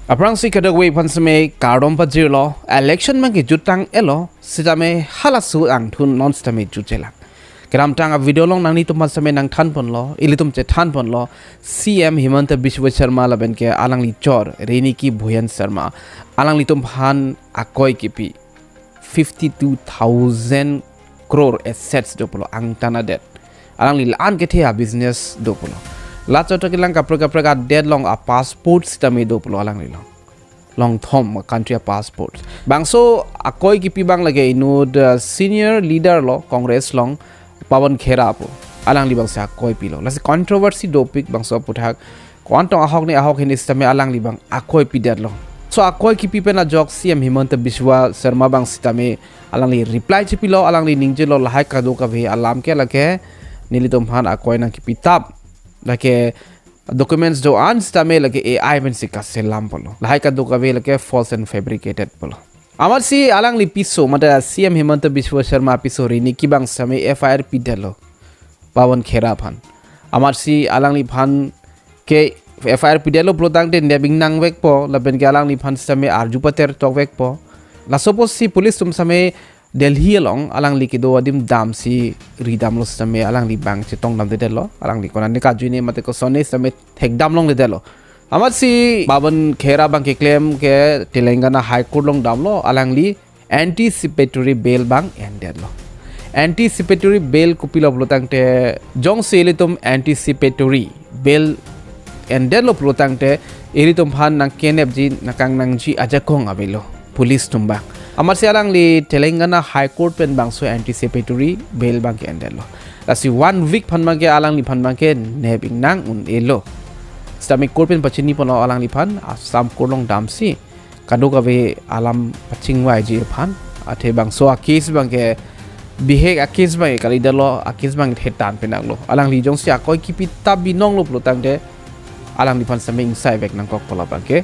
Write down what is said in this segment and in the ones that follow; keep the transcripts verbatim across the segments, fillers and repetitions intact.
Aphrangsi kadokave aphan sitame kardom pajirlo, election abangke jutang-etlo, sitame halaso angthun non sitame jutjelang. Kedamtang a-video along nanglitum aphan sitame nangthanponlo, ilitum chethanponlo, C M Himanta Biswa Sarma lapenke alangli chor, Riniki Bhuyan Sarma, alanglitum aphan akoi kipi fifty-two thousand crore assets do pulo, angtan adet. Alangli la-an kethe a-business do pulo. La chot kelang kaprek kaprek adet along a-passport sitame do pulo alangli along. Longthom country a-passport. Bangso akoi kipi abang lake inut, uh, senior leader lo Congress along, Pawan Khera pu. Alangli abangsi akoi pilo. Lasi controversy dopik bangso aputhak. Ko-an tong ahok ne ahok hini sitame alangli abang akoi pidetlo. So akoi kipi pen ajok C M Himanta Biswa Sarma abang sitame alangli reply chepilo, alangli ningjelo lahai kadokave alam ke lake nelitum aphan akoi nangkipi tap. Lake documents do-an sitame lake A I pensi kaselam pulo. Lahai kadokave lake false and fabricated pulo. Amatsi alangli piso, mate C M Himanta Biswa Sarma piso Riniki abang sitame F I R pidetlo Pawan Khera aphan. Amatsi alangliphan ke F I R pidetlo pulotangte nep ingnang vekpo, lapenke alangliphan sitame arju pater tok vekpo. Laso apotsi police atum sitame Delhi along alangli kedo adim damsi ridamlo sitame alangli abang chetongdamdedetlo. Alangli konane kajui ne mate kosonne sitame thekdam longledetlo. Amatsi Pawan Khera abang keklem ke Telangana High Court along damlo, alangli anticipatory bail abang endetlo. Anticipatory bail kopilo pulotangte jongsi ilitum anticipatory bail endetlo pulotangte ilitum aphan nangkenepji nangkangnangji ajakong avelo police atum abang. Amatsi alangli Telangana High Court pen bangso anticipatory bail abang ke-endetlo. Lasi one week aphan abangke alangliphan abangke nep ingnang un-elo. Sitame court pen pachiniponlo alangliphan, Assam court along damsi kadokave alam pachingvaiji aphan. Athe bangso a-case abangke bihek a-case abang kalidetlo, a-case abang thetan penanglo. Alangli jongsi akoi kipi tap binonglo pulotangte alangliphan sitame ingsai vek nangkokpo labangke.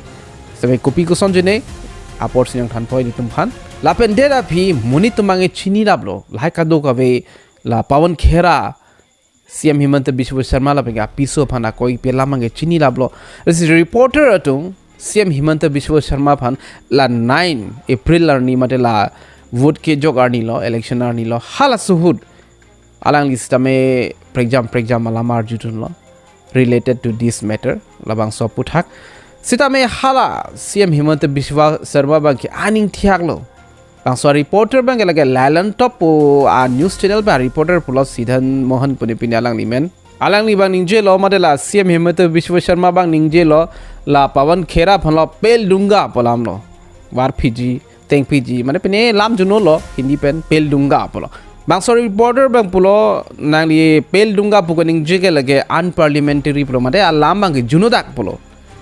Sitame kopi koson jene apor sinang thanpoi ilitum aphan. Lapen det aphi monit atum abangke chinilaplo. Lahai kadokave la Pawan Khera, C M Himanta Biswa Sarma lapenke apiso aphan akoi kipi alam abangke chinilaplo. Lasi reporter atum C M Himanta Biswa Sarma aphan la nine April arni mate la vote kejok arnilo, election arnilo, halaso ahut alangli sitame prekjam prekjam alam arjudunlo related to this matter, labangso aputhak. Sitame hala C M Himanta Biswa Sarma abangke aning thihaklo. Bangso reporter abangke lake Lalan Top pu a-news channel pen reporter pulo Sidhan Mohan pu ne pine alangli amen. Alangli abang ningjelo mate la C M Himanta Biswa Sarma abang ningjelo la Pawan Khera aphanlo pel dunga pu alamlo. Varphiji, tengphiji, mane pine lam junolo Hindi pen pel dunga pulo. Bangso reporter abang pulo nangli pel dunga pu kaningje ke lake unparliamentary pulo, mate alam abangke junodak pulo.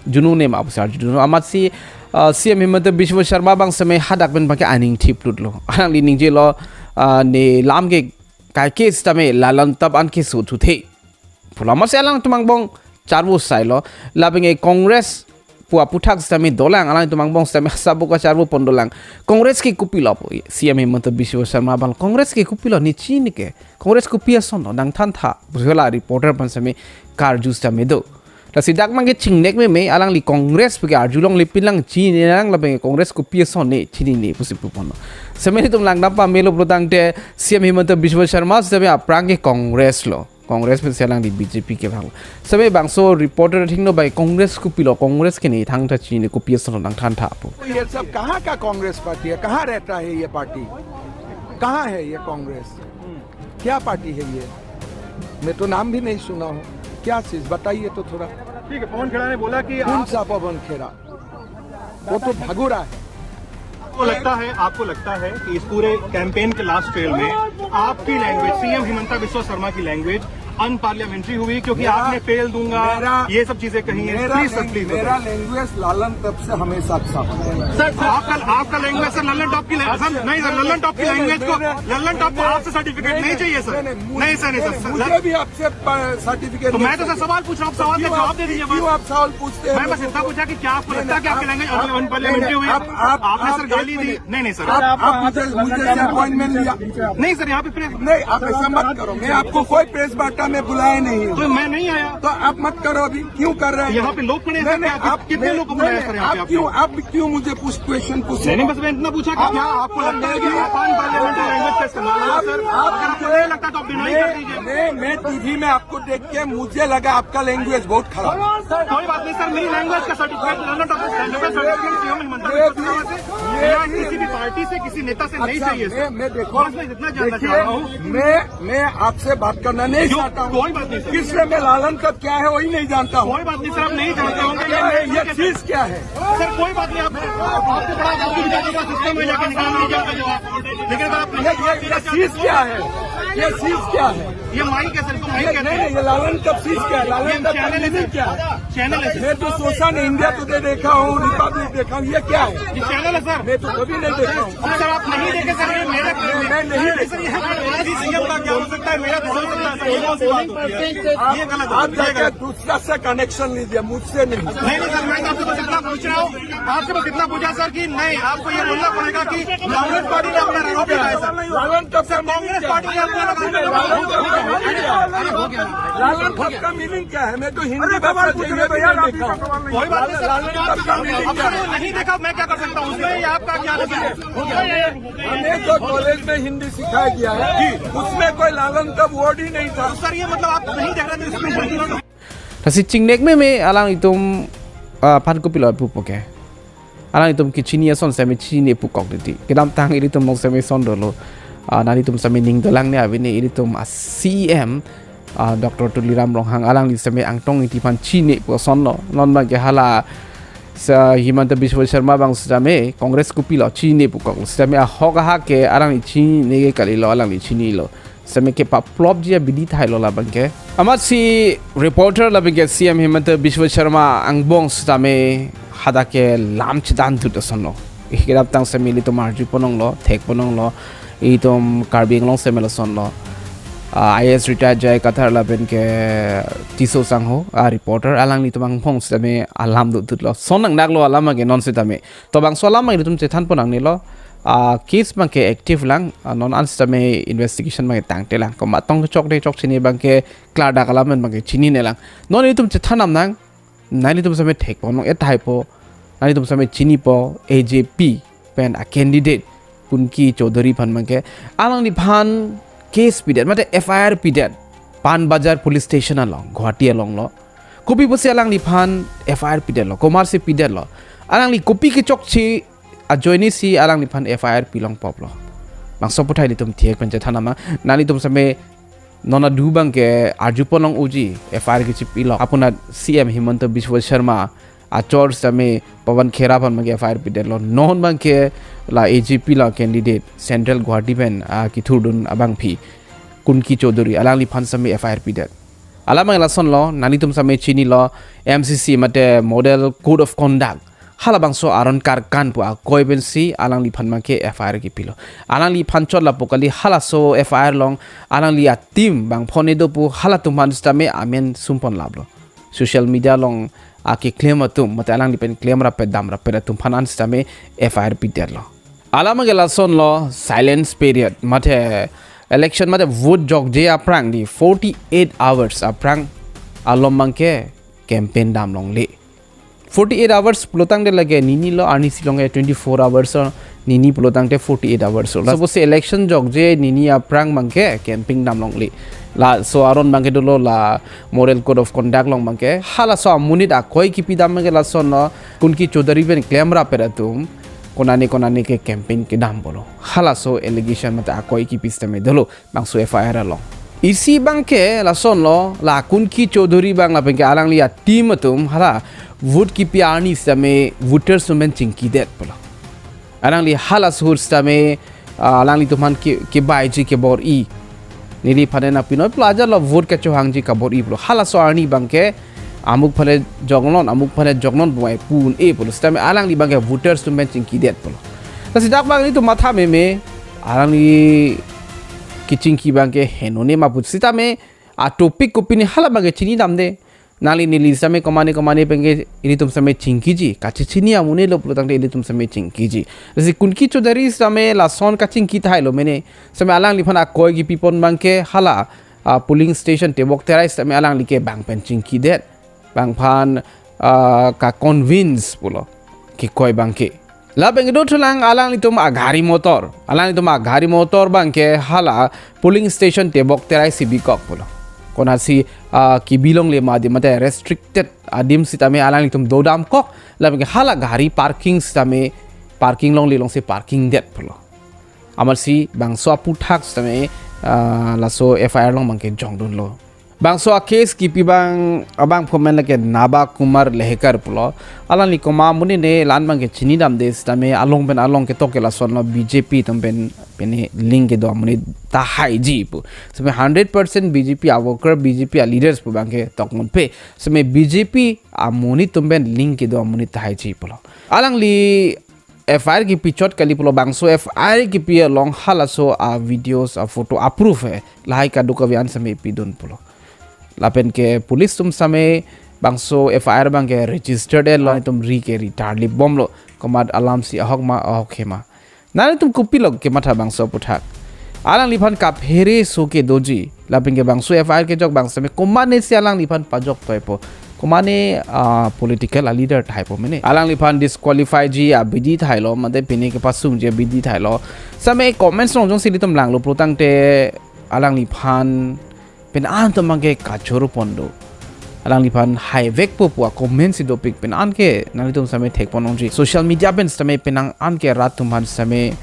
Junone ma pusi arjudunlo. Amatsi, uh, C M Himanta Biswa Sarma abang sitame hadak pen abangke aning thiplutlo. Alangli ningjelo, uh, ne lam ke kaike sitame Lalan Top an keso thuthe pulo. Amatsi alangtum angbong charvo sailo. Lapenke Congress pu aputhak sitame dolang, alangtum angbong sitame asap bo kacharvopon dolang. Congress ke kopilo pu C M Himanta Biswa Sarma abang, Congress ke kopilo ne chinine ke. Congress kopi asonlo nangthantha pusi la reporter aphan sitame karju sitame do. Lasi dak abangke chingnek meme, alangli Congress pu ke arjulongle pinlang, chininang lapenke Congress kopi ason ne chinine pusi puponlo. Sitame ilitum langdam pamelo pulotangte C M Himanta Biswa Sarma sitame aphrang ke Congress lo. Congress pensi alangli B J P kevanglo. Sitame bangso reporter athengno bai Congress kopilo, Congress ke ne thangta chinine, kopi asonlo nangthantha pu. ये सब कहाँ का कांग्रेस पार्टी है? कहाँ रहता है ये पार्टी? कहाँ है ये कांग्रेस? क्या पार्टी है ये? मैं तो नाम भी नहीं सुना हूँ। क्या चीज बताइए तो थोड़ा। ठीक है, पवन खेड़ा ने बोला कि कौन आप सा पवन खेड़ा? वो तो भगोड़ा है। आपको लगता है, आपको लगता है कि इस पूरे कैंपेन के लास्ट ट्रेल में आपकी लैंग्वेज, सीएम हिमंता बिस्वा शर्मा की लैंग्वेज अनपार्लियामेंट्री हुई क्योंकि मेरा, आपने पेल दूंगा, मेरा, ये सब चीजें कही हैं? मेरा प्लीज सर, लैंग-, प्लीज मेरा बताइए। लैंग्वेज लालन तब से हमेशा अच्छा बना है। सर, सर, आपका, आपका लैंग्वेज सर, लल्लन टॉप की लैंग-, सर, अच्छा, नहीं सर, नहीं, लल्लन टॉप की नहीं, लैंग्वेज नहीं, को, नहीं, लल्लन टॉप को नहीं, आपसे सर्टिफिकेट नहीं, नहीं चाहिए नहीं, सर। मुझे नहीं, नहीं, सर, नहीं, नहीं, सर, मुझे भी आपसे प-, सर्टिफिकेट तो मैं तो नहीं सर चाहिए। सवाल पूछ रहा हूँ, सवाल का क्यों जवाब आप, दे दीजिए बस। क्यों आप सवाल पूछते हैं? मैं बस इतना पूछा कि क्या आपको नहीं, लगता है कि नहीं, आपकी लैंग्वेज आप, आप, अनपार्लियामेंट्री आप, हुई? आप, आप, आपने सर आप गाली एक दी। मिनट। नहीं, नहीं सर। आप, आप मुझे, मुझे से अपॉइंटमेंट लिया। नहीं सर, यहाँ पे प्रेस नहीं, आप ऐसा मत करो। मैं आपको कोई प्रेस वार्ता मैं बुलाया नहीं हूँ। तो मैं नहीं आया। तो आप मत करो अभी, क्यों कर रहे हैं? यहाँ पे लोग खड़े हैं, नहीं, सर, नहीं, क्या आप आप कितने नहीं, लोगों को नहीं, बुलाया, नहीं, सर, यहाँ पे आप आप? क्यों, आप क्यों मुझे पूछ क्वेश्चन पूछ नहीं, रहे नहीं, हो? बस मैं इतना पूछा कि क्या आपको लगता है कि आप अनपार्लियामेंट्री लैंग्वेज का इस्तेमाल हुआ, सर? अगर आपको नहीं लगता तो आप डिनाई कर दीजिए। मैं मैं टीवी में आपको देख के मुझे लगा आपका लैंग्वेज बहुत खराब है। कोई बात नहीं, सर, मेरी लैंग्वेज का certificate, learner of language certificate CM Himanta ये बिस्वा शर्मा से ये या किसी भी पार्टी से, किसी नेता से नहीं अच्छा, चाहिए, मैं सर। मैं देखो बस मैं इतना जानना देखिए, चाह रहा हूँ। मैं मैं आपसे बात करना नहीं जो चाहता हूँ। कोई बात नहीं, सर। किससे मैं लालन तब क्या है वही नहीं जानता हूँ। कोई बात नहीं, सर, आप नहीं जानते होंगे। क्या है ये चीज क्या है? सर, कोई बात नहीं, आप आपको बड़ा जादू दिखा दूंगा, सिस्टम में जाके निकाल लीजिए आपका जवाब। लेकिन अगर आप ये ये ये चीज क्या है? ये चीज क्या है? ये माइक है, सर, इसको माइक ये कहते नहीं हैं। नहीं, ये लालन तब चीज क्या है? ये लालन तब चैनल है, मीनिंग क्या है? चैनल है, सर। मैं तो सोशल इंडिया टुडे देखा हूँ, रिपब्लिक देखा हूँ, ये क्या है? ये चैनल है, सर। मैं तो कभी नहीं देखा हूँ। सर, आप नहीं देखे, सर, ये मेरा मैं नहीं सर, ये सीएम का क्या हो सकता है, मेरा थोड़ा हो सकता है, सर, ये कौन सी बात होती है? ये गलत आप होती है, ये जाकर गलत। दूसरा से कनेक्शन लीजिए, मुझसे नहीं। नहीं, नहीं, सर, मैं आपसे बस इतना पूछ रहा हूँ, आपसे बस इतना पूछा, सर, कि नहीं, आपको ये बोलना पड़ेगा कि कांग्रेस पार्टी ने अपना आरोप लगाया, सर। लालन तब सर, कांग्रेस पार्टी ने अपना आरोप लगाया। लालन तब का मीनिंग क्या है? मैं तो हिंदी भाषा से ये भी नहीं देखा हूँ। कोई बात नहीं, सर। लालन तब का मीनिंग अब क्या सर, है? वो नहीं देखा, मैं क्या कर सकता हूँ उसमें, ये आपका क्या है? हमें जो कॉलेज में हिंदी सिखाया गया है, उसमें कोई लालन तब वर्ड ही नहीं था। सर, ये मतलब आप नहीं देख रहे थे इसमें Hindi? Lasi chingnek meme alanglitum, ah, aphan kopilo pupo ke. Alanglitum kechini ason sitame chini pukok titi. Kedamtang ilitum along sitame ason dolo. Ah, nanglitum sitame ning dolang ne ave ne, ilitum a-C E M, ah, Doctor Tuliram Ronghang alangli sitame Angtong Ingti aphan chini pu ason lo. Non abangke hala, sa Himanta Biswa Sarma abang sitame Congress kopilo chini pukok. Sitame ahok ahak ke alangli chini ke kalilo, alangli chinilo. Sitame kepaplopji abidi thailo labangke. Amatsi reporter labangke C E M Himanta Biswa Sarma angbong sitame hadak ke lam chedandut ason lo. Kedamtang sitame ilitum arjupon longlo, thekpon longlo, itum Karbi Anglong sitame lason lo. Ah, I A S retired J I Kathar labangke Tisso Sangho, ah, reporter, alanglitum angbong sitame alam dotdutlo. Son nangdaklo alam abangke non sitame. To bangso alam abang ilitum chethanpon nangnelo. Ah, case abangke active lang, ah, non an sitame investigation abangke tangte lang. Komat tong chokche chokche ne abangke klardak alam abangke chinine lang. Non ilitum chethan nam nang, nanglitum sitame thekpon long, e thaipo, nanglitum sitame chinipo, A J P pen a-candidate Kunki Chowdhury aphan abangke, alangliphan case pidet, mate F I R pidet, Pan Bazar Police Station along, Guwahati along lo. Kopi pusi alangliphan F I R pidetlo, komatsi pidetlo? Alangli kopi kechokche ajoine si alangliphan F I R pilong poplo? Bangso aputhak ilitum thek pen chethan nama, nanglitum sitame non adu abangke arjupon long uji F I R kechipilok. Apuna C E M Himanta Biswa Sarma achor sitame Pawan Khera aphan abangke F I R pidetlo. Non abangke la A J P la candidate Central Guwahati pen, ah, kethurdun abangpi Kunki Chowdhury, alangliphan sitame F I R pidet. Alam abang lason lo, nanglitum sitame chinilo, M C C mate Model Code of Conduct. Halabangso aron karkan pu akoi pensi alangliphan abangke F I R kipilo. Alangliphan chot lapu kali, halaso F I R along alangli a-team bangphone do pu halatum aphan sitame amen sumpon laplo. Social media along akeklem atum, mate alangli pen klem rapet dam rapet atum aphan an sitame F I R pidetlo. Alam abangke lason lo, silence period, mate election mate vote jokje aphrang di forty-eight hours aphrang alom abangke campaign dam longle. Forty-eight hours pulotangte lake nini lo, arnisi along ke twenty-four hours o, nini pulotangte forty-eight hours o. Suppose election jokje nini aphrang abangke campaign dam longle. Laso aron abangke dolo la Model Code of Conduct along abangke. Halaso amonit akoi kipi dam abangke lason lo, Kunki Chowdhury pen klem rapet atum konane konane ke campaign kedam pulo. Halaso allegation mate akoi kipi sitame dolo bangso F I R along. Isi abangke lason lo, la Kunki Chowdhury abang lapenke alangli a-team atum hala vote kipi arni sitame voters atum pen chingkidet pulo. Alangli hala suhur sitame, ah, alanglitum aphan ke, kebaiji kebor-i. Neliphan nangpinoi pulo ajat lo vote kachohangji kabor-i pulo. Halaso arni abangke amuk aphan joknon, amuk aphan joknon pu mai pu un-e pulo. Sitame alangli abangke voters atum pen chingkidet pulo. Lasi dak abang ilitum matha meme, alangli kechingki abangke henone ma pu sitame a-topic kopine hala abangke chini damde. Nangli neli sitame komane komane penke ilitum sitame chingkiji, kachechini amonit lo pulotangte ilitum sitame chingkiji. Lasi Kunki Chowdhury sitame lason kachingki thailo mene. Sitame alangliphan akoi kipipon abangke hala ah, polling station tebok terai sitame alangli ke bang pen chingkidet, bang phan, ah, ka convince pulo kekoi abang ke. Lapen kedo thulang alanglitum agari motor, alanglitum agari motor abang ke hala polling station tebok terai si bikok pulo. Konatsi, ah, kebi longle ma adim mate restricted adim sitame alanglitum dodamkok, lapen ke hala gari parking sitame parking longle alongsi parking det pulo. Amatsi bangso aphuthak sitame, ah, laso F I R along abang ke jongdunlo. Bangso a-case kipi abang, abangphu amen lake Naba Kumar Lehekar pulo. Alangli komat amonit ne la-an abang ke chinidamde sitame along pen along ketok ke lasonlo B J P atum pen pine link kedo amonit tahaiji pu. Sitame hundred percent B J P a-worker, B J P a-leaders pu abang ke tokmunpe. Sitame B J P amonit atum pen link kedo amonit tahaiji pulo. Alangli F I R kipi chot kali pulo, bangso F I R kipi along halaso a-videos, a-photo a-proof he. Lahai kadokave an sitame pidun pulo. Lapen ke police atum sitame bangso F I R abang ke registered-etlo, atum ri ke ri tarlip bomlo. Komat alam si ahok ma, ahok he ma. Nanglitum kopilo kematha bangso aphuthak? Alangliphan kaphere so kedoji. Lapen ke bangso F I R kejok abang sitame komatne si alangliphan pajok toipo. Komatne, ah, political a-leader tahaipo mene. Alangliphan disqualify-ji abidi tahailo, mate pine kepasungji abidi tahailo. Sitame comments along jongsi ilitum langlo pulotangte alangliphan penang an atum abang ke kachoro pon do. Alangliphan haivekpo pu a-comment si dopik, penang an ke nanglitum sitame thekpon longji. Social media pen sitame penang an ke rat atum aphan sitame,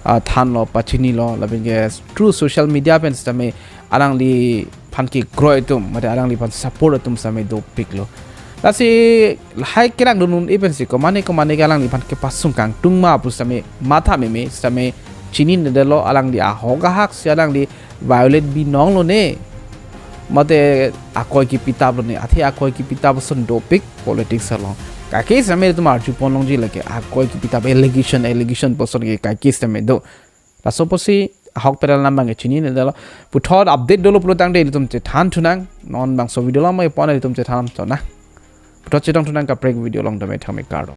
ah, thanlo, pachinilo, lapen ke through social media pen sitame alangliphan kekroi atum, mate alangliphan support atum sitame dopiklo. Lasi lahai kerang dun un-e pensi komatne komatne ke alangliphan kepasung kangtung ma pu sitame matha meme sitame chininedetlo, alangli ahok ahak si alangli violate binong lone, mate akoi kipitap lone, athe akoi kipitap ason dopik politics along. Kaike sitame ilitum arjupon longji lake akoi kipitap, allegation, allegation pu ason ke kaike sitame do. Laso apotsi ahok pedal nam abang ke chininedetlo. Puthot update dolo pulotangte ilitum chethan thunang. Non bangso video lama ipon ilitum chethan thunang. Puthot chetong thunang kaprek video along tame thangme kardom.